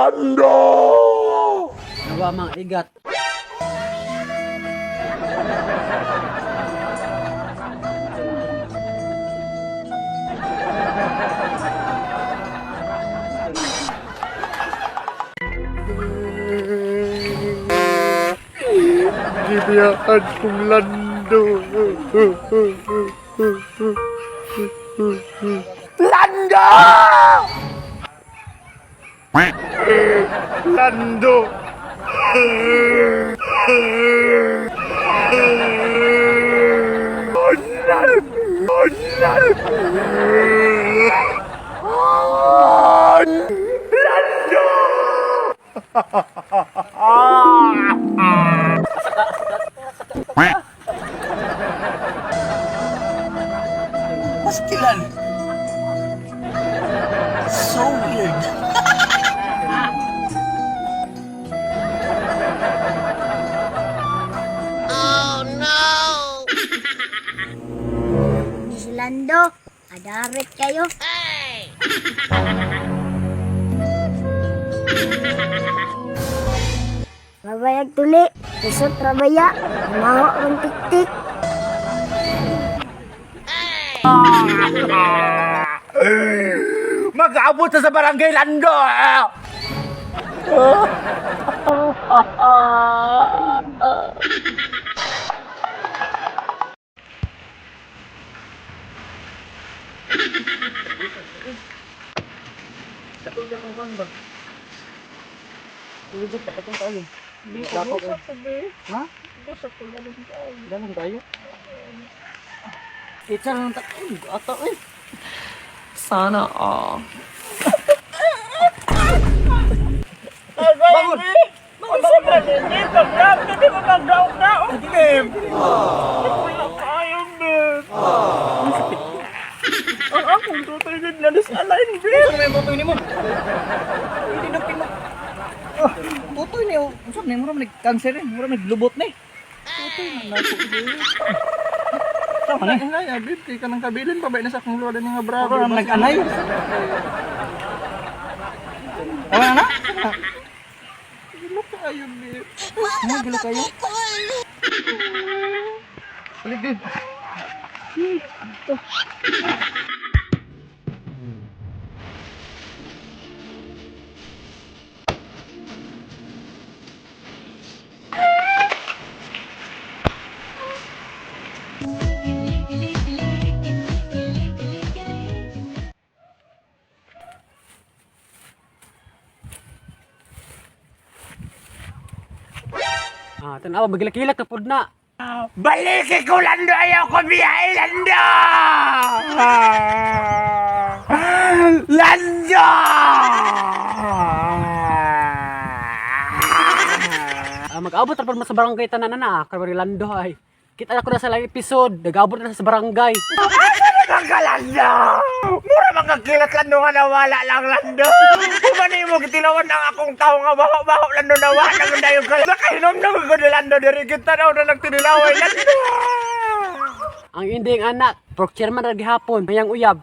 Lando! Nawa mga igat. Gibiyaan kong Lando. Lando! Lando! Lando! Pastilan. So weird. Miss Lando, adarit kayo. Babayag tuli, isot rabaya, maho ang tiktik. Mag-aabot na sa barangay, Lando! Dalan tayo. Itsa lang ta. Uy, ata eh. Sana all. Bangon. Ang akong tutoy gud na disalign, babe. Unsa may tutoy nimo? Hindi na pino. Ah, tutoy ni unsa may mura man cancer eh, mura may lubot ni. Tutoy na nako, babe. Tama na. Ay, ay, babe, kay kanang kabilin pa ba na sa akong lola ni nga bravo. Mura man nag-anay. Tama na na. Gilo kaayo, babe. Mo gilo kayo. Balik, babe. Ah, tanawa magilak-ilak na pud na. Balikin ko, Lando! Ayaw ko biyahe, Lando! Lando! Ah, mag-abot ra pud man sa barangay tanan na na, kay Lando ay. Kita na ko na sa live episode, nag-abot na sa barangay. Asa ka, Lando? Mura mga kilat, Lando, nga nawala lang, Lando. Humani mo, kitilawan ang akong tao nga baho-baho, Lando, nawala naman dayon ka. Nakahinom na ko ni Lando, diri kita na na nagtinilaway, Lando! Ang ending anak, pork chairman ra gihapon, mayang uyab.